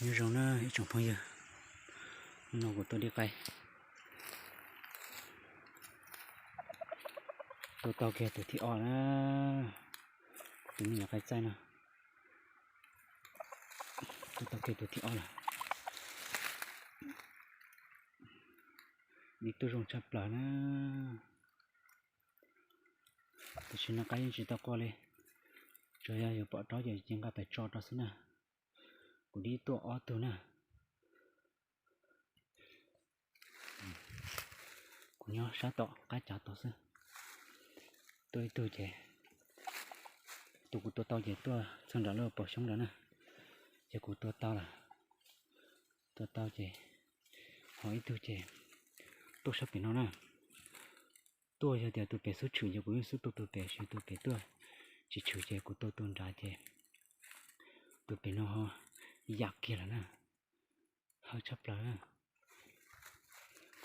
Nyob zoo na ib tsoom phooj ywg, no kuv tua dib qaib, tua tau kiag tus thib ob na, tus me nyuam qaib txaij no, tua tau kiag tus thib ob lawm. Dib tuaj zoo tshaj plaws na. Tam sim no qaib yeej tsis tau quaj li, tsuas yog yus pom raub ces cia nqa pais tso rau xwb na. Kuv dib tuaj ob tug na. Kuv nyob sab tom qab cav tod xwb. Tuaj ib tug ces, tus kuv tua tau ces tuaj txog nram lub pos xyoob nrad na, ces kuv tua tau lawm. Tua tau ces, ho ib tug ces tuaj sab pem no na. Tuaj yog tias tus pem xub tshwm ces kuv yeej xub tua tus pem, tab sis tus pem tuaj tsis tshwm ces kuv tua tus nrad ces tus pem no ho yam kiag lawm na. Hawj tshaj plaws na.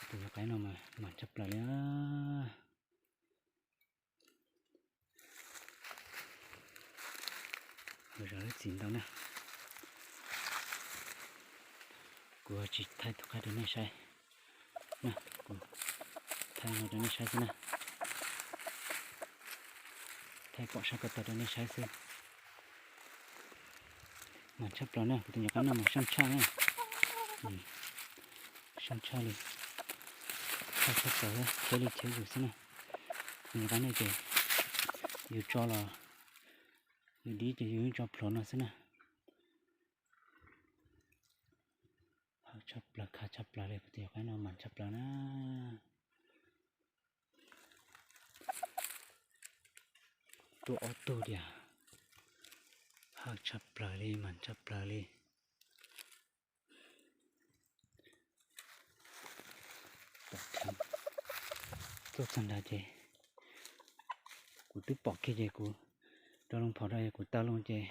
Tus nyuam qaib no mas mas tshaj plaws li. Hawj zam lub txim ntau na. Kuv tsis thaij tus qaib rau nej saib na, kuv thaij no rau nej saib xwb na. Thaij pom sab ko taw rau nej saib xwb. Mas tshaj plaws na, kuv tus nyuam qaib no mas sab tshaj na. Sab tshaj li, tshaj tshaj plaws, cheb li cheb zus xwb na. Kuv tus nyuam qaib no ces yus tso los, yus dib ces yus yeej tso plhuav no xwb na. Hawj tshaj plaws, khav tshaj plaws li, kuv tus nyuam qaib no mas tshaj plaws na. Tuaj ob tug tiag, hawj tshaj plaws li, mas tshaj plaws li. Tuaj txog nrad ces kuv twb pom kiag ces kuv rau loo phom rau, kuv taw loo ces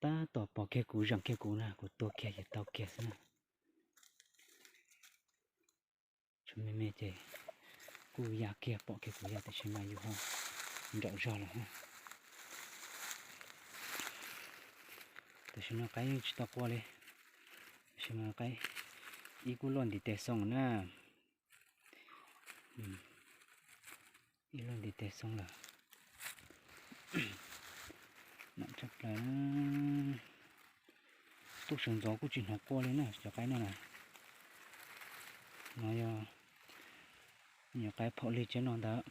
tab tom pom kiag kuv, zeem kiag kuv na, kuv tua kiag ces tau kiag xwb na. Tshuav me me ces kuj ya kiag, pom kiag kuv ya, tiam sis mas yus ho nraum zog lawm. Tam sim no qaib yeej tsis tau quaj li. Tam sim no qaib ib kuj luaj ntiv tes xoo na. Ib luaj ntiv tes xoo lawm. Mam tshaj plaws. Tuaj sawv ntxov kuj tsis hnov quaj li na cov qaib no na. No yog nyuam qaib phaum lig tsiab no ntawd.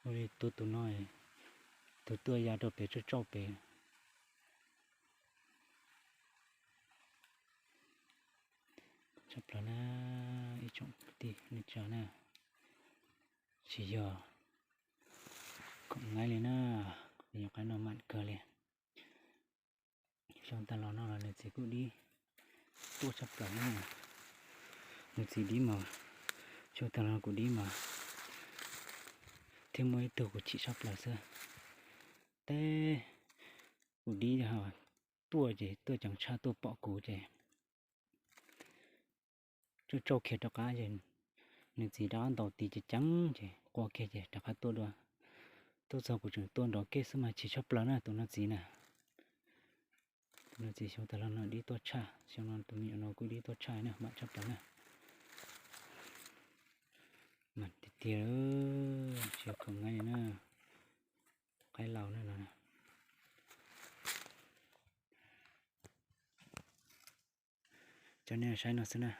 Ua li tus tus no, tus tuaj ya rau pem tsauj tsauj pem. Tshaj plaws na, ib tsoom kwv tij neej tsa na, tsis yog khoom ngaib li na, kuv nyuam qaib no mam kawg li. Xyoo tag los no los nws txiv kuj dib tuaj tshaj plaws na. Nws txiv dib mas, xyoo tag los kuv dib mas thiaj muaj ib tug kuv chim tshaj plaws xwb. Teb kuv dib tuaj ces tuaj ceev tshaj, tuaj pom kuv ces tsauj tsauj khiav rov qab ces nws txiv rov qab ntaus tis ceev ceev ces qua kiag ces rov qab tuaj dua. Tuaj txog kuv tseem tua nrov kiag xwb mas chim tshaj plaws na tus no txiv na. Tus no txiv xyoo tag los no dib tuaj tshaj, xyoo no tus me nyuam no kuj dib tuaj tshaj na, mam tshaj plaws na. Mas tiag tiag, tsis yog khoom ngaib li na, qaib laus na no. Coj nej saib no xwb na.